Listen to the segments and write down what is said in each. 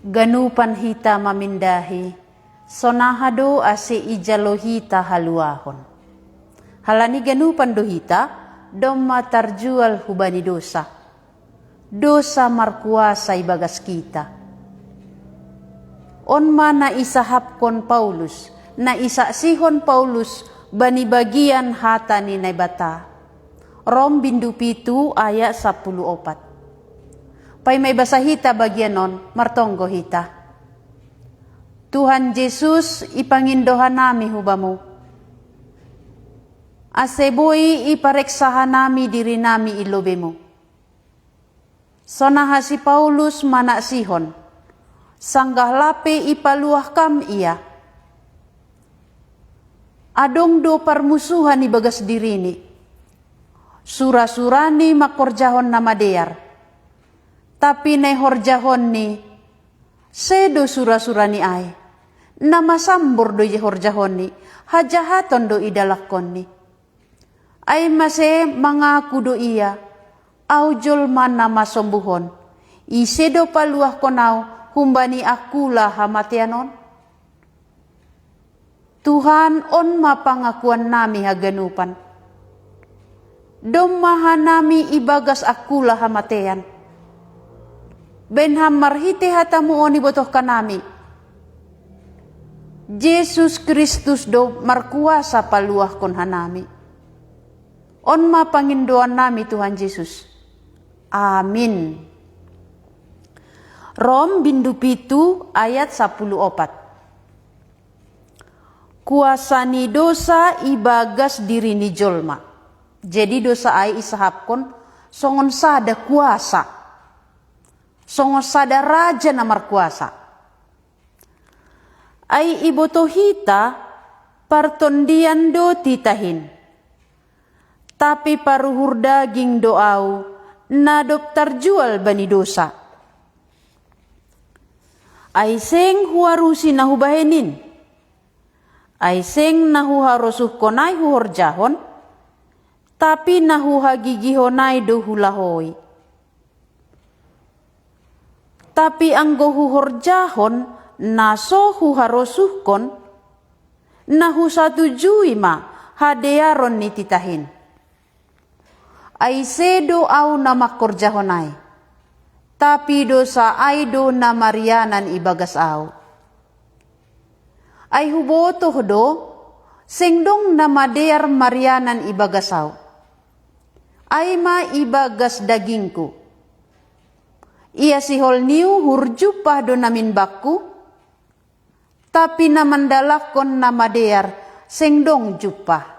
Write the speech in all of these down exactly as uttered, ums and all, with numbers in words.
Ganupan hita mamindahi, sonaha do ase ijalo hita haluahon. Halani ganupan do hita, domma tarjual hubani dosa. Dosa markuasa ibagas kita. On ma na isahapkon Paulus, na isaksihon Paulus bani bagian hata ni Naibata. Rom bindu pitu ayat sapuluh opat. Paima ibasa hita bagian on, martonggo hita. Tuhan Jesus, ipangindo hanami hu Bamu, ase boi ipareksa hanami dirinami i lobeiMu. Sonaha si Paulus manaksihon, sanggah lape ipaluah Kam ia, adong do parmusuhan ibagas dirini. Sura-surani mangkorjahon na madear, tapi na ihorjahonni, sedo sura-surani ai. Na masambor do ihorjahonni, hajahaton do idalankonni. Ai mase mangaku do ia, Au jolma na masombuhon. Ise do paluahkon au humbani angkula hamatean on? Tuhan, on ma pangakuannami haganupan. Domma hanami ibagas angkula hamatean. Baen Ham marhite hataMu on ibotoh hanami. Jesus Kristus do markuasa paluahkon hanami. On ma pangindoannami, Tuhan Jesus. Amin. Rom bindu pitu ayat sapuluh opat. Kuasa ni dosa ibagas diri ni jolma. Jadi dosa ai isahapkon songon sada kuasa, songon sada raja na markuasa. Ai ibotoh hita, partondian do titah in. Tapi paruhur daging do au, na dob tarjual bani dosa. Ai seng huarusi na hubahen in. Ai seng na huharosuhkon ai huhorjahon, tapi na huhagigihon ai do hulahoi. Tapi anggo huhorjahon na so huharosuhkon, na husatujui ma hadearon ni titah in. Ai sedo au na mangkorjahon ai, tapi dosa ai do na marianan ibagas au. Ai hubotoh do, seng dong na madear marianan ibagas au. Ai ma ibagas dagingku. Ia sihol ni uhur jumpah do namin bakku, tapi na mandalankon na madear seng dong jumpah.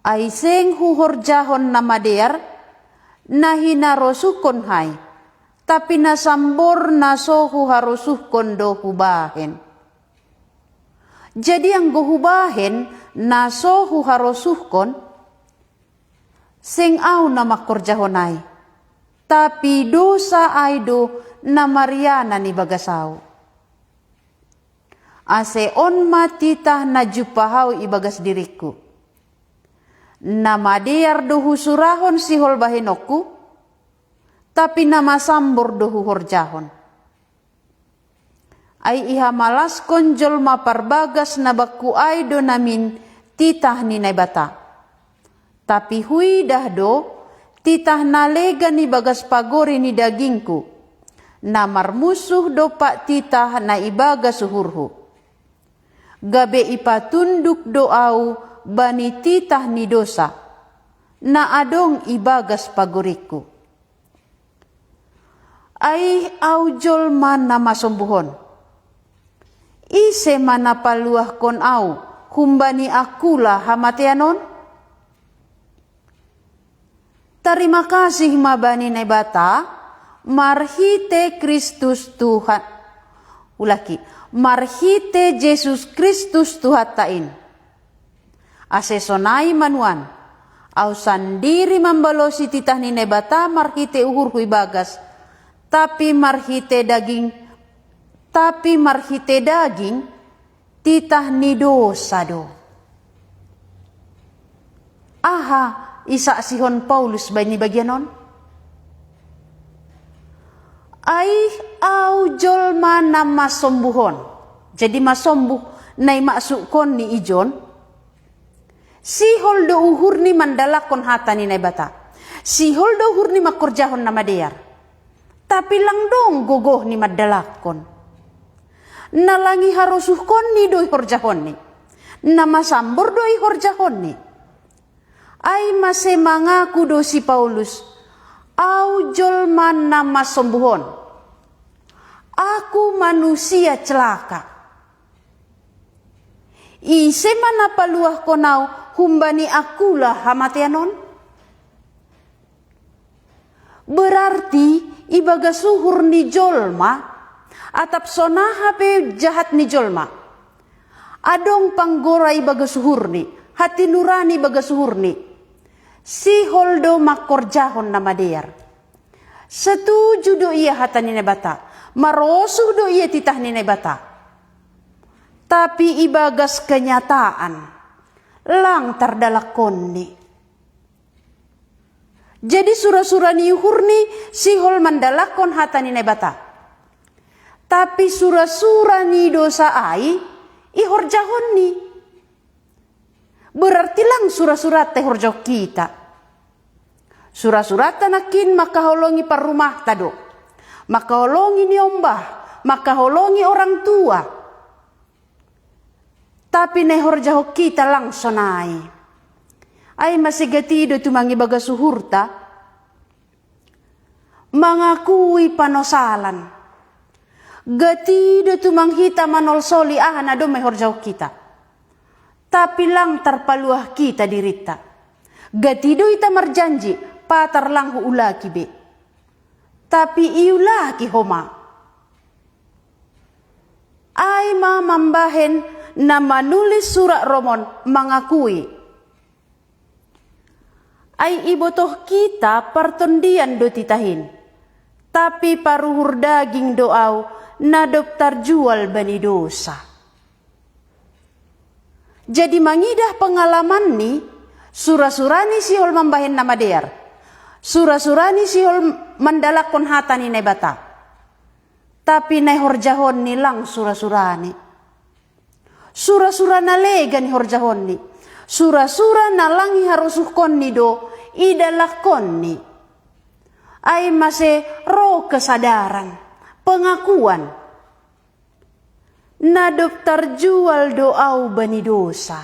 Ai seng huhorjahon na madear, na hinarosuhkon ai, tapi na sambor na so huharosuhkon do hubahen. Jadi anggo hubahen na so huharosuhkon, seng au na mangkorjahon ai, tapi dosa ai do na marianan ibagas au. Ase on ma titah na jumpah au ibagas diringku. Na madear do husurahon sihol bahenonku, tapi na masambor do huhorjahon. Ai ihamalaskon jolma parbagas na bakku ai do namin titah ni Naibata. Tapi huidah do, titah na legan ibagas pagori ni dagingku, na marmusuh dompak titah na ibagas uhurhu. Gabe ipatunduk do au bani titah ni dosa, na adong ibagas pagoringku. Ai au jolma na masombuhon. Ise ma na paluahkon au humbani angkula hamatean on? Tarima kasih ma bani Naibata, marhite Kristus Tuhan. Ulaki, marhite Jesus Kristus Tuhanta in. Ase sonai ma nuan, au sandiri mambalosi titah ni Naibata marhite uhurhu ibagas, tapi marhite daging, tapi marhite daging, titah ni dosa do. Aha isaksihon Paulus bani bagian on? Ai au jolma na masombuhon. Jadi masombuh na i maksudkon ni ijon. Sihol do uhurni mandalakkon hata ni Naibata. Sihol do uhurni mangkorjahon na madear. Tapi lang dong gogohni mandalakkon. Na lang i harosuhkonni do i horjahonni. Na masambor do i horjahonni. Ai mase mangaku do si Paulus, au jolma na masombuhon. Aku manusia celaka. Ise ma na paluahkon au humbani angkula hamatean on? Berarti ibagas uhur ni jolma, atap sonaha pe jahat ni jolma. Adong panggora ibagas uhurni, hati nurani ibagas uhurni. Sihol do mangkorjahon na madear. Setuju do ia hata ni Naibata, marosuh do ia titah ni Naibata. Tapi ibagas kenyataan, lang tardalakkonni. Jadi sura-sura ni uhurni sihol mandalakkon hata ni Naibata. Tapi sura-sura ni dosa ai ihorjahonni. Berarti lang sura-suranta ihorjahon kita. Sura-suranta nangkin mangkaholongi parrumahta do. Mangkaholongi ni ombah, mangkaholongi orang tua. Tapi na ihorjahon kita lang sonai. Ai mase gati do tumang ibagas uhurta mangakui panosalan. Gati do tumang hita manolsoli aha na domma ihorjahon kita. Tapi lang tarpaluah kita dirinta. Gati do hita marjanji, patar lang huulaki be. Tapi iulaki homa. Ai ma mambahen na manulis surat romon mangakui. Ai ibotoh kita partondian do titah in. Tapi paruhur daging do au na dob tarjual bani dosa. Jadi mangidah pengalamanni, sura-surani sihol mambahen na madear. Sura-surani sihol mandalakkon hata ni Naibata. Tapi na ihorjahonni lang sura-surani. Sura-sura na legan ihorjahonni. Sura-sura na lang iharosuhkonni do idalakkonni. Ai mase ro kesadaran, pengakuan. Na dob tarjual do au bani dosa.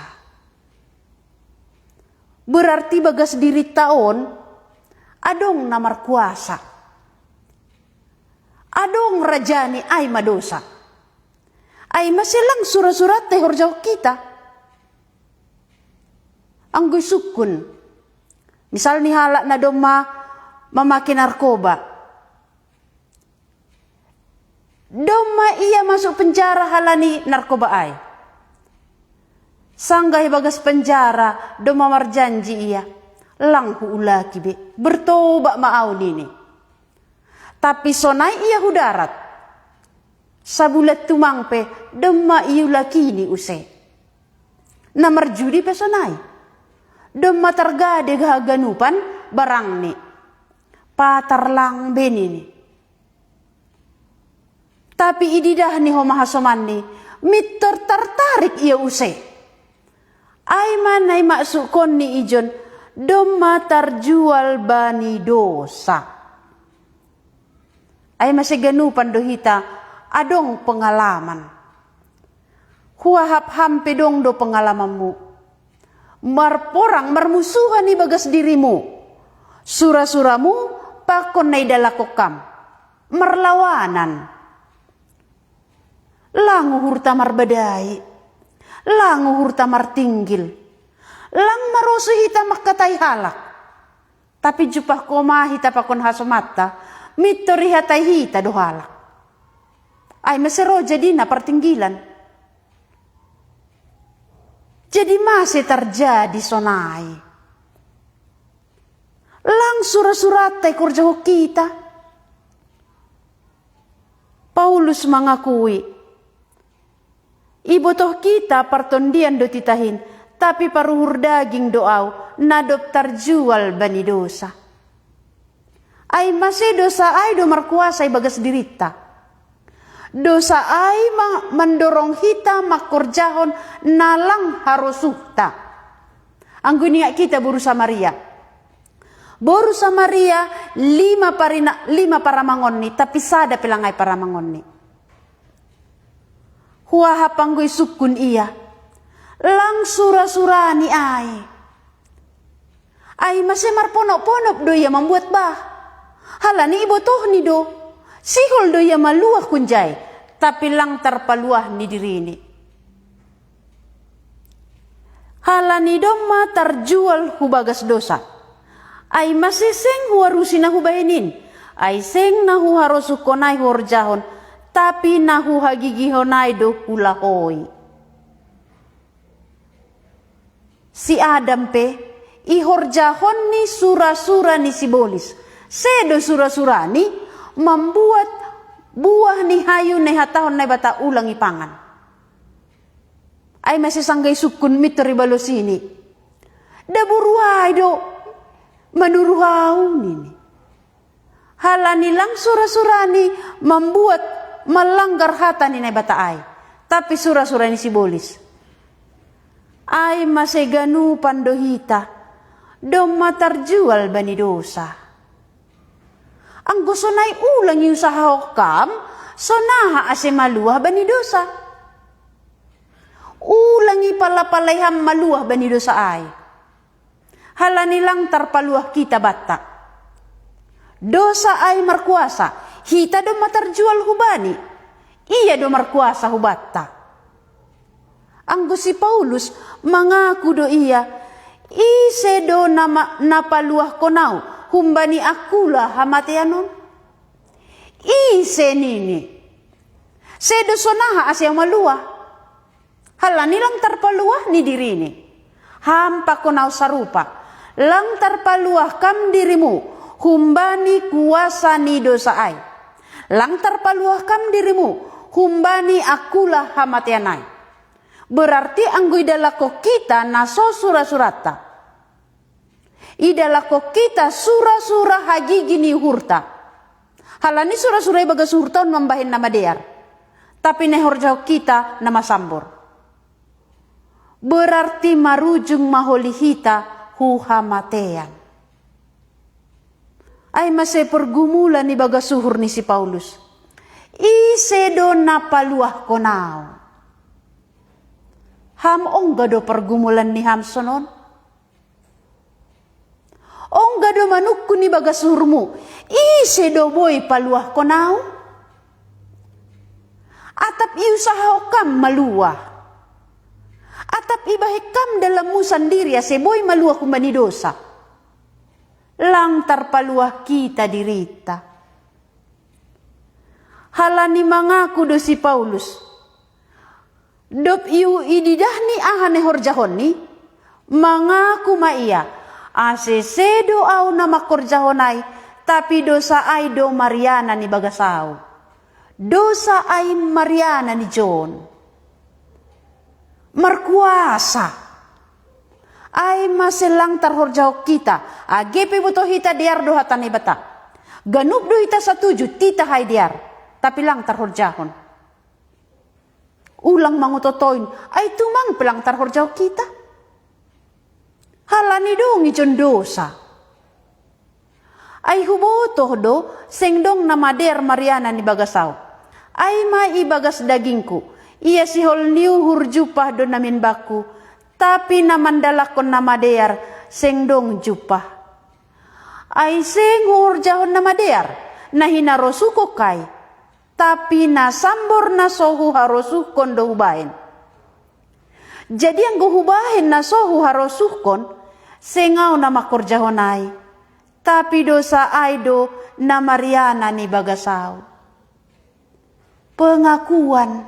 Berarti bagas dirinta on adong na markuasa. Adong rajani ai ma dosa. Ai mase lang sura-suranta ihorjahon kita. Anggo isungkun. Misal ni halak na domma mamake narkoba. Domma ia masuk penjara halani narkoba ai. Sanggah ibagas penjara domma marjanji ia, lang huulaki be, bertobat ma au nini. Tapi sonai ia hu darat. Sabulan tumang pe domma iulakini use. Na marjudi pe sonai. Domma targade haganupan barangni. Patar lang be nini. Tapi ididah ni homa hasomanni, mintor tartarik ia use. Ai ma na i maksudkon ni ijon, domma tarjual bani dosa. Ai mase ganupan do hita adong pengalaman. Huahap ham pe dong do pengalamanmu. Marporang marmusuhan i bagas dirimu. Sura-suramu pakon na idalakkon kam. Marlawanan. Lang uhurta marbadai. Lang uhurta martinggil. Lang marosuh hita mangkatai halak. Tapi jumpah koma hita pakon hasomanta, mintor ihatai hita do halak. Ai mase ro jadina partinggilan. Jadi mase tarjadi sonai. Lang sura-suranta ikorjahon kita. Paulus mangakui, ibotoh kita partondian do titah in, tapi paruhur daging do au, na dob tarjual bani dosa. Ai mase dosa ai do markuasa i bagas diritta. Dosa ai ma-, mandorong hita mangkorjahon na lang harosuhta. Anggo iningat hita boru Samaria. Boru Samaria lima parina-, lima paramangonni, tapi sada pe lang ai paramangonni. Huahap anggo isungkun ia, lang sura-surani ai. Ai mase marponop-ponop do ia mambuat bah. Halani ibotohni do. Sihol do ia maluah hunjai, tapi lang tarpaluah ni dirini. Halani domma tarjual hu bagas dosa. Ai mase seng huarusi na hubahen in, ai seng na huharosuhkon ai huhorjahon, tapi na huhagigihon ai do hulahoi. Si Adam pe, ihorjahonni sura-sura ni sibolis. Sedo sura-surani, mambuat buah ni hayu na ihatahon Naibata ulang ipangan. Ai mase sangga isungkun mintor ibalosini. Daboru ai do manuru hau nini. Halani lang sura-surani mambuat, mallanggar hata ni Naibata ai, tapi sura-surani sibolis. Ai mase ganupan do hita, domma tarjual bani dosa. Anggo sonai ulang iusahahon kam, sonaha ase maluah bani dosa. Ulang ipala-palai ham maluah bani dosa ai. Halani lang tarpaluah hita banta. Dosa ai markuasa, hita domma tarjual hubani. Ia do markuasa hubanta. Anggo si Paulus mangaku do ia, ise do na ma-, na paluahkon au humbani angkula hamatean on? Ise nini? Sedo sonaha ase au maluah? Halani lang tarpaluah ni dirini. Ham pakon au sarupa, lang tarpaluah kam dirimu humbani kuasa ni dosa ai. Lang tarpaluah kam dirimu humbani angkula hamatean ai. Berarti anggo idalakhon hita na so sura-suranta, idalakhon hita sura-sura hagigi ni uhurta. Halani sura-sura ibagas uhurta on mambahen na madear, tapi na ihorjahon hita na masambor. Berarti marujung ma holi hita hu hamatean. Ai mase pergumulan ibagas uhur ni si Paulus. Ise do na paluahkon au? Ham ongga do pergumulan ni ham sonon? Ongga do manungkun ibagas uhurmu, ise do boi paluahkon au? Atap iusahahon kam maluah. Atap ibahen kam dalanmu sandiri ase boi maluah humbani dosa. Lang tarpaluah hita dirinta. Halani mangaku do si Paulus, dob iu ididahni aha na ihorjahonni, mangaku ma ia, ase sedo au na mangkorjahon ai, tapi dosa ai do marianan ibagas au. Dosa ai marianan ijon. Markuasa. Ai mase lang tarhorjahon hita, age pe iboto hita dear do hata Naibata. Ganup do hita satuju, titah ai dear, tapi lang tarhorjahon. Ulang mangototoin, ai tumang pe lang tarhorjahon hita. Halani dong ijon dosa. Ai hubotoh do, seng dong na madear marianan ibagas au. Ai ma ibagas dagingku, ia sihol ni uhur jumpah do namin bangku, tapi na mandalakhon na madear seng dong jumpah. Ai seng huhorjahon na madear, na hinarosuhkon ai, tapi na sambor na so huharosuhkon do hubahen. Jadi anggo hubahen na so huharosuhkon, seng au na mangkorjahon ai, tapi dosa ai do na marianan ibagas au. Pengakuan,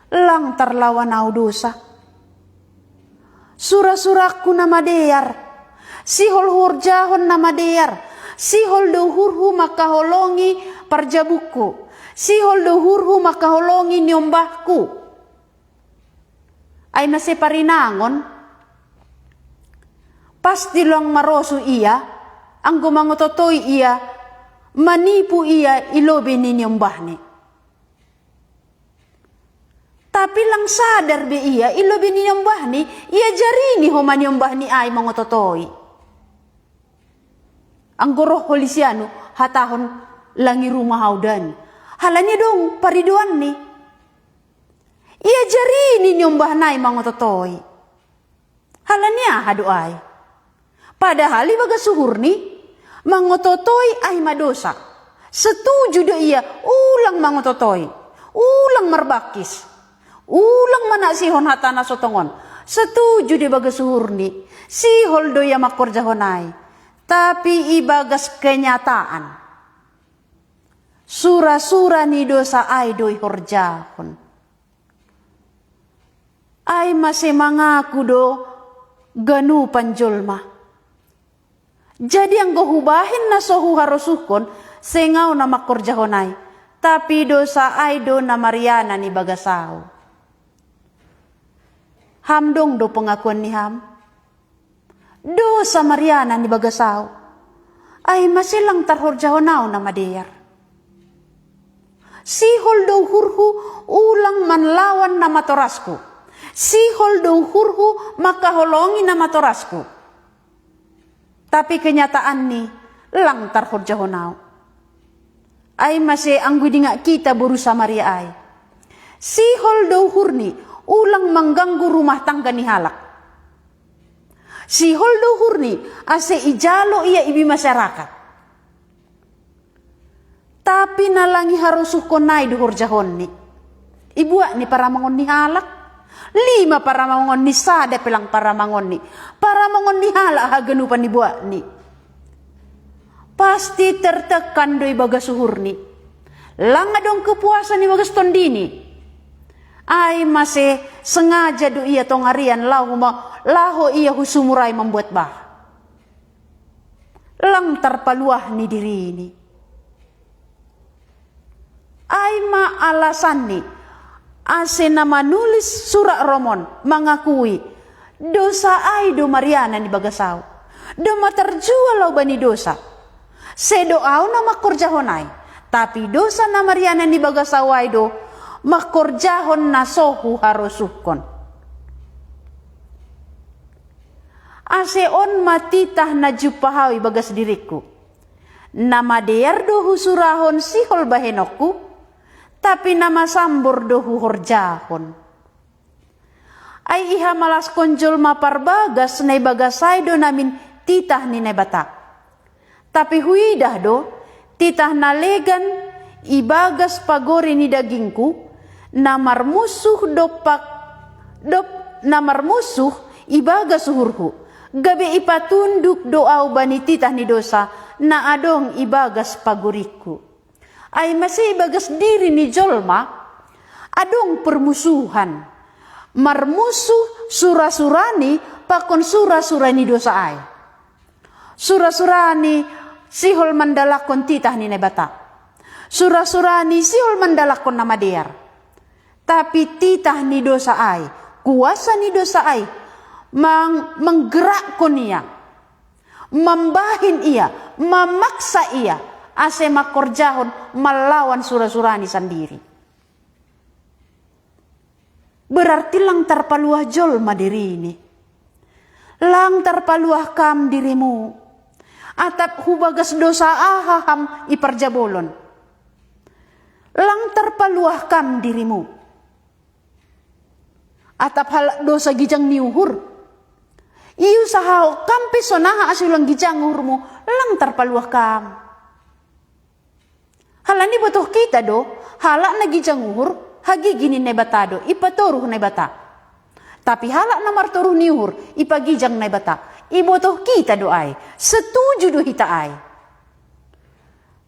lang tarlawan au dosa. Sura-surangku na madear, sihol huhorjahon na madear, sihol do uhurhu mangkaholongi parjabungku, sihol do uhurhu mangkaholongi niombahku. Ai mase parinangon, pasti lang marosuh ia, anggo mangototoi ia manipu ia i lobei ni niombahni. Tapi lang sadar be ia i lobei ni niombahni, iajarini homa niombahni ai mangototoi. Anggo roh holisianu hatahon lang i rumah au dani. Halani adong paridoanni. Iajarini niombahna ai mangototoi. Halani aha do ai? Padahal ibagas uhurni, mangototoi ai ma dosa. Setuju do ia ulang mangototoi, ulang marbangkis, ulang manaksihon hata na so tongon. Setuju do ibagas uhurni, sihol do ia mangkorjahon ai. Tapi ibagas kenyataan, sura-sura ni dosa ai do ihorjahon. Ai mase mangaku do ganupan jolma. Jadi anggo hubahen na so huharosuhkon, seng au na mangkorjahon ai, tapi dosa ai do na marianan ibagas au. Ham dong do pengakuan ni ham? Dosa marianan ibagas au. Ai mase lang tarhorjahon au na madear. Sihol do uhurhu ulang manlawan na matorasku. Sihol do uhurhu mangkaholongi na matorasku. Tapi kenyataanni lang tarhorjahon au. Ai mase anggo idingak hita boru Samaria ai. Sihol do uhurni ulang mangganggu rumah tangga ni halak. Sihol do uhurni ase ijalo ia i masyarakat. Tapi na lang iharosuhkon ai do horjahonni. Ibuatni paramangon ni halak. Lima paramangon ni sada pe lang paramangonni. Paramangon ni halak haganupan ibuatni. Pasti tertekan do ibagas uhurni. Lang adong kepuasan ibagas tondini. Ai mase sengaja do ia tong arian laho ma, laho ia hu sumur ai mambuat bah. Lang tarpaluahni dirini. Ai ma alasanni, ase na manulis surat rom on mangakui, dosa ai do marianan ibagas au. Domma tarjual au bani dosa. Sedo au na mangkorjahon ai, tapi dosa na marianan ibagas au ai do mangkorjahon na so huharosuhkon. Ase on ma titah na jumpah au ibagas diringku. Na madear do husurahon sihol bahenonku, tapi na masambor do huhorjahon. Ai ihamalaskon jolma parbagas na ibagas ai do namin titah ni Naibata. Tapi huidah do, titah na legan ibagas pagori ni dagingku, na marmusuh dompak, dop, na marmusuh ibagas uhurhu, gabe ipatunduk do au bani titah ni dosa na adong ibagas pagoringku. Ai mase ibagas diri ni jolma, adong permusuhan. Marmusuh sura-surani pakon sura-sura ni dosa ai. Sura-surani sihol mandalakkon titah ni Naibata. Sura-surani sihol mandalakkon na madear. Tapi titah ni dosa ai, kuasa ni dosa ai, mang, manggerakon ia, mambahen ia, mamaksa ia, ase mangkorjahon mallawan sura-surani sandiri. Berarti lang tarpaluah jolma dirini. Lang tarpaluah kam dirimu. Atap hubagas dosa aha ham i parjabolon. Lang tarpaluah kam dirimu. Atap halak dosa gijang ni uhur. Iusahahon kam pe sonaha ase ulang gijang uhurmu, lang tarpaluah kam. Halani botoh hita do, halak na gijang uhur, hagigi ni Naibata do, ipatoruh Naibata. Tapi halak na martoruh ni uhur, ipagijang Naibata. Ibotoh hita do ai, setuju do hita ai.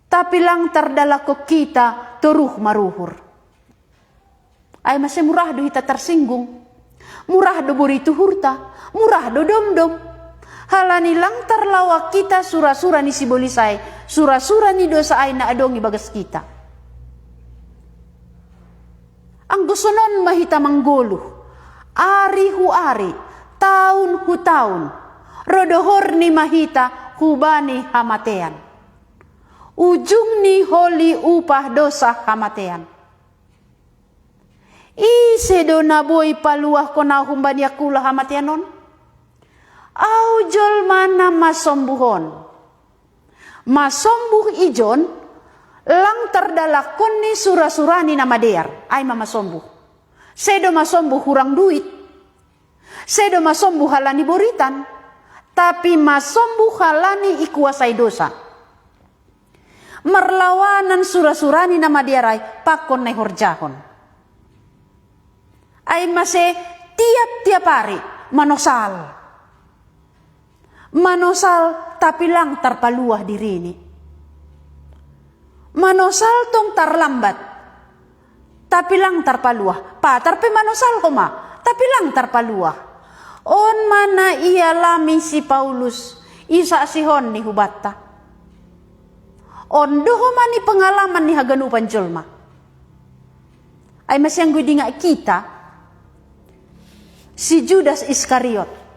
Tapi lang tardalakkon hita toruh maruhur. Ai mase murah do hita tarsinggung. Murah do borit uhurta, murah do domdom. Halani lang tarlawak hita sura-sura ni sibolis ai, sura-sura ni dosa ai na adong ibagas hita. Anggo sonon ma hita manggoluh, ari hu ari, taon hu taon, ro dohorni ma hita hubani hamatean. Ujungni holi upah dosa hamatean. Ise do na boi paluahkon ahu humbani angkula hamatean on? Ahu jolma na masombuh on. Masombuh ijon, lang tardalakkon ni sura-surani na madear, ai ma masombuh. Sedo masombuh hurang duit. Sedo masombuh halani boritan, tapi masombuh halani ikuasai dosa. Marlawanan sura-surani na madear ai pakon na ihorjahon. Ai mase tiap-tiap ari manosal. Manosal tapi lang tarpaluah dirini. Manosal tong tarlambat, tapi lang tarpaluah. Patar pe manosal homa, tapi lang tarpaluah. On ma na ialami si Paulus, isaksihon ni hubanta. On do homa ni pengalaman ni haganupan jolma. Ai mase anggo idingat hita, si Judas Iskariot.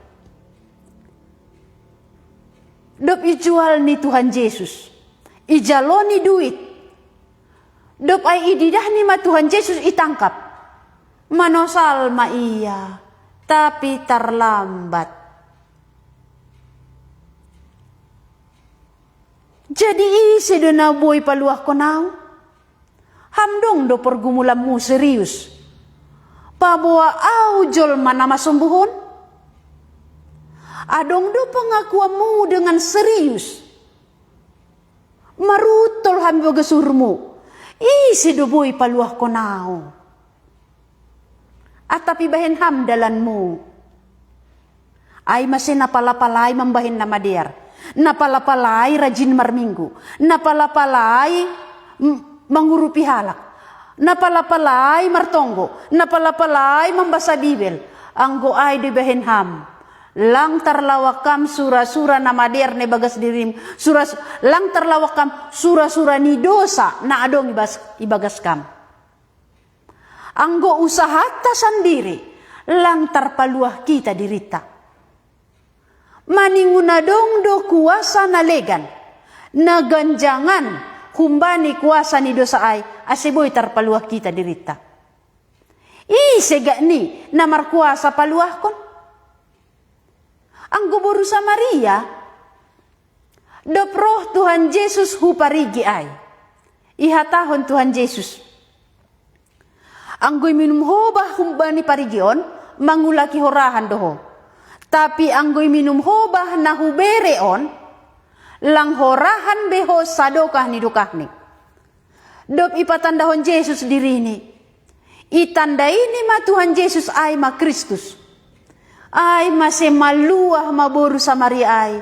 Dob ijual ni Tuhan Jesus, ijaloni duit. Dob ai ididahni ma Tuhan Jesus itangkap. Manosal ma ia, tapi tarlambat. Jadi ise do na boi paluahkon ahu? Ham dong do pergumulanmu serius? Paboa ahu jolma na masombuh on? Adong do pengakuanmu dengan serius? Maruntol ham ibagas uhurmu. Ise do boi paluahkon ahu? Atap ibahen ham dalanmu. Ai mase na pala-palai mambahen na madear. Na pala-palai rajin marminggu. Na pala-palai m-, mangurupi halak. Na pala-palai martonggo. Na pala-palai mambasa Bibel. Anggo ai do ibahen ham. Lang tarlawak kam sura-sura na madear na ibagas dirim. Sura, lang tarlawak kam sura-sura ni dosa na adong ibas-, ibagas kam. Anggo usahanta sandiri, lang tarpaluah hita dirinta. Maningon adong do kuasa na legan, na ganjangan humbani kuasa ni dosa ai, ase boi tarpaluah hita dirinta. Ise gakni na markuasa paluahkon? Anggo boru Samaria, dob roh Tuhan Jesus hu parigi ai. Ihatahon Tuhan Jesus, anggo iminum ho bah humbani parigi on, mangulaki horahan do ho. Tapi anggo iminum ho bah na hubere on, lang horahan be ho sadokah ni dokahni. Dob ipatandahon Jesus dirini, itandaini ma Tuhan Jesus ai ma Kristus. Ai mase maluah ma boru Samaria ai.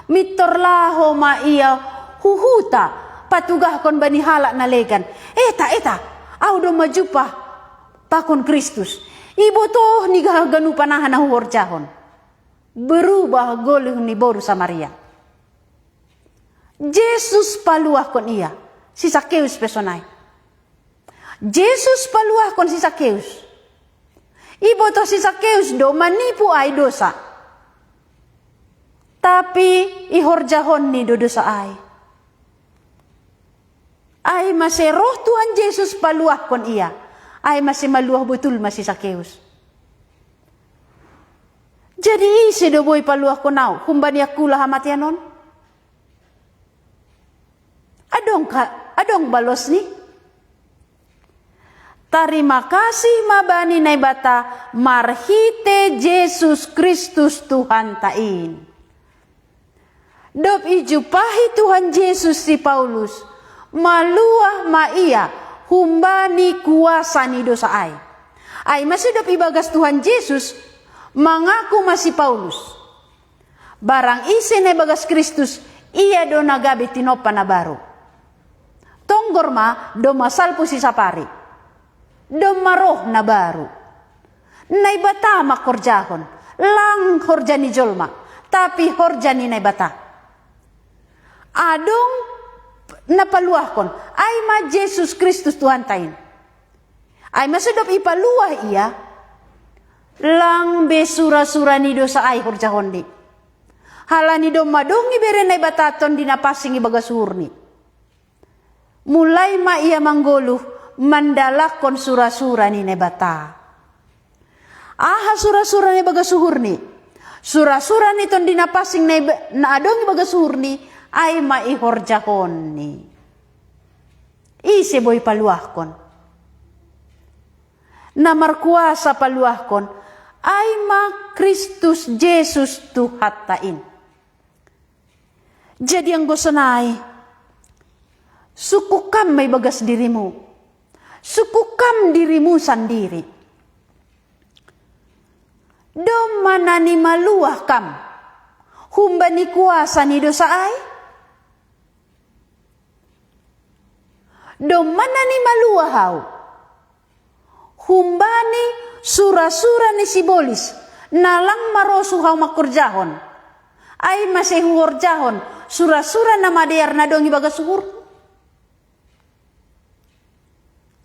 Mintor laho ma ia hu huta, patugahkon bani halak na legan. Eta, eta, ahu do majumpah pakon Kristus. Ibotoh ni haganupan aha na huhorjahon. Berubah goluh ni boru Samaria. Jesus paluahkon ia, si Sakeus pe sonai. Jesus paluahkon si Sakeus. Ibotoh si Sakeus do manipu ai dosa. Tapi ihorjahonni do dosa ai. Ai mase roh Tuhan Jesus paluahkon ia. Ai mase maluah botul ma si Sakeus. Jadi ise do boi paluahkon ahu humbani angkula hamatean on? Adong ka, adong balosni? Tarima kasih ma bani Naibata marhite Jesus Kristus Tuhanta in. Dob ijumpahi Tuhan Jesus si Paulus, maluah ma ia humbani kuasa ni dosa ai. Ai mase dob ibagas Tuhan Jesus, mangaku ma si Paulus. Barang ise na ibagas Kristus, ia do na gabe tinompa na baru. Tonggor ma, domma salpu sisapari. Domma roh na baru. Naibata mangkorjahon, lang horja ni jolma, tapi horja ni Naibata. Adong na paluahkon, ai ma Jesus Kristus Tuhanta in. Ai mase dob ipaluah ia, lang be sura-sura ni dosa ai horjahonni. Halani domma dong ibere Naibata Tondi Napansing ibagas uhurni. Mulai ma ia manggoluh mandalakkon sura-sura ni Naibata. Aha sura-sura na ibagas uhurni? Sura-sura ni Tondi Na Pansing na ib-, na adong ibagas uhurni, ai ma ihorjahonni. Ise boi paluahkon? Na markuasa paluahkon, ai ma Kristus Jesus Tuhanta in. Jadi anggo sonai, sungkun kam ma ibagas dirimu. Sungkun kam dirimu sandiri. Domma na nimaluah kam humbani kuasa ni dosa ai? Domma na nimaluah au humbani sura-sura ni sibolis, na lang marosuh au mangkorjahon, ai mase huhorjahon sura-sura na madear na adong ibagas uhur?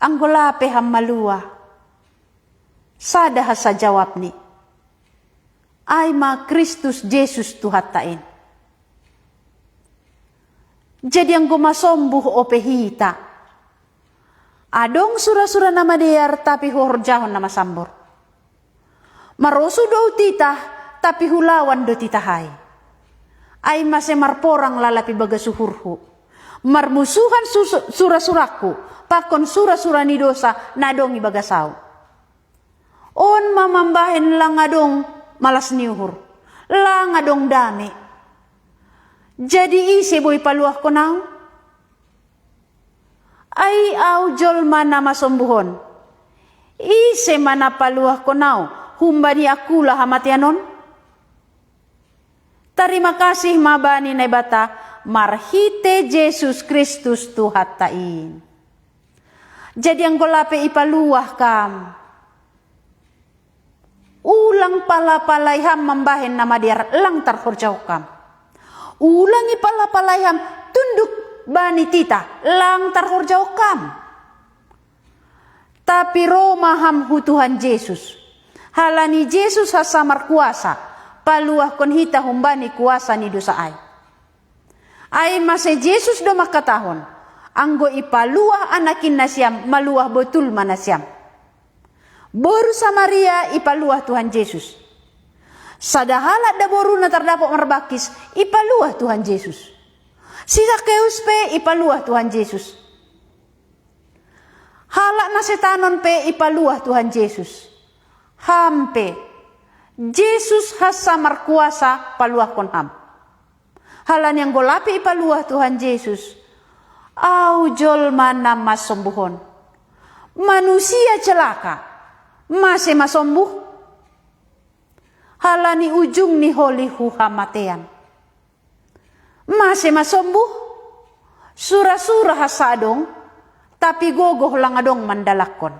Anggo lape ham maluah, sada hansa jawabni, ai ma Kristus Jesus Tuhanta in. Jadi anggo masombuh ope hita, adong sura-sura na madear tapi huhorjahon na masambor. Marosuh do au titah, tapi hulawan do titah ai. Ai mase marporang lalap ibagas uhurhu. Marmusuhan sus-, sura-surangku pakon sura-sura ni dosa na adong ibagas au. On ma mambahen lang adong malas ni uhur, lang adong dame. Jadi ise boi paluahkon au? Ai au jolma na masombuh on, ise ma na paluahkon au humbani angkula hamatean on? Tarima kasih ma bani Naibata marhite Jesus Kristus Tuhanta in. Jadi anggo lape ipaluah kam, ulang pala-palai ham mambahen na madear lang tarhorjahon kam. Ulang ipala-palai ham tunduk bani titah lang tarhorjahon kam. Tapi ro ma ham hu Tuhan Jesus. Halani Jesus hansa markuasa paluahkon hita humbani kuasa ni dosa ai. Ai mase Jesus do mangkatahon, anggo ipaluah Anak in nasiam, maluah botul ma nasiam. Boru Samaria ipaluah Tuhan Jesus. Sada halak daboruna tardapot marbangkis, ipaluah Tuhan Jesus. Si Sakeus pe ipaluah Tuhan Jesus. Halak na setanon pe ipaluah Tuhan Jesus. Ham pe, Jesus hansa markuasa paluahkon ham. Halani anggo lape ipaluah Tuhan Jesus, au jolma na masombuh on. Manusia celaka, mase masombuh? Halani ujungni holi hu hamatean. Mase masombuh? Sura-sura hansa adong, tapi gogoh lang adong mandalakkon.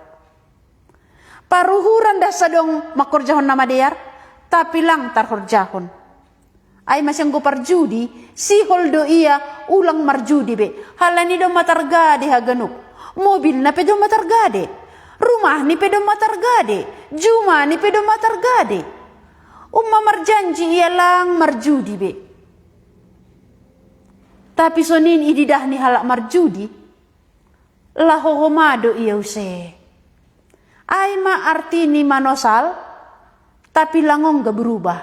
Paruhuran das adong mangkorjahon na madear, tapi lang tarhorjahon. Ai mase anggo parjudi, sihol do ia ulang marjudi be. Halani domma targade haganup. Mobilna pe domma targade. Rumahni pe domma targade. Jumani pe domma targade. Umma marjanji ia lang marjudi be. Tapi sonin ididah ni halak marjudi, laho homa do ia use. Ai ma artini manosal, tapi lang ongga berubah.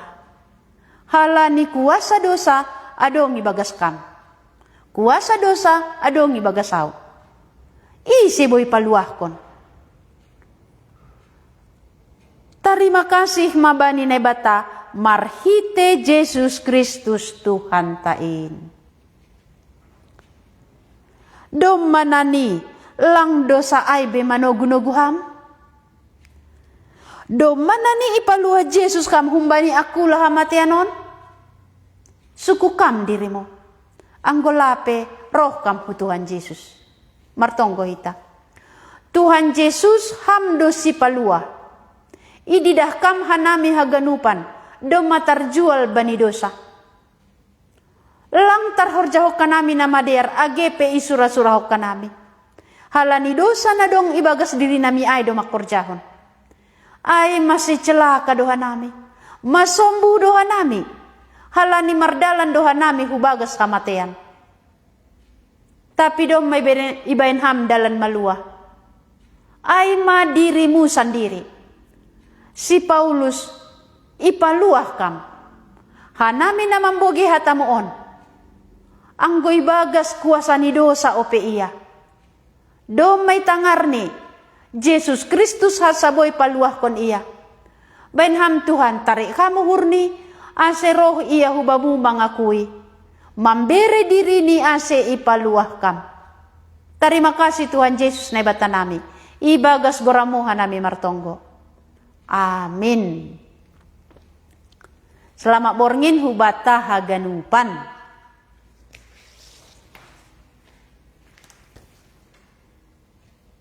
Halani kuasa dosa adong ibagas kam. Kuasa dosa adong ibagas au. Ise boi paluahkon? Tarima kasih ma bani Naibata marhite Jesus Kristus Tuhanta in. Domma nani lang dosa ai be manogu-nogu ham? Domma nani ipaluah Jesus ham humbani angkula hamatean on? Sungkun kam dirimu. Anggo lape, roh kam hu Tuhan Jesus. Martonggo hita. Tuhan Jesus, ham do Sipaluah. Ididah kam hanami haganupan, domma tarjual bani dosa. Lang tarhorjahon hanami na madear age pe isura-surahon hanami. Halani dosa na dong ibagas dirinami ai do mangkorjahon. Ai mase celaka do hanami, masombuh do hanami, halani mardalan do hanami hu bagas hamatean. Tapi domma ibaen, ibaen ham dalan maluah. Ai ma dirimu sandiri. Si Paulus ipaluah kam. Hanami na mambogei hatamu on. Anggo ibagas kuasa ni dosa ope ia. Domma itangarni, Jesus Kristus hansa boi paluahkon ia. Baen ham Tuhan, tarik ham uhurni, ase roh ia hubamu mangakui. Mambere dirini ase ipaluah kam. Tarima kasih Tuhan Jesus Naibata nami. Ibagas goramu hanami martonggo. Amin. Selamat borngin hubata haganupan.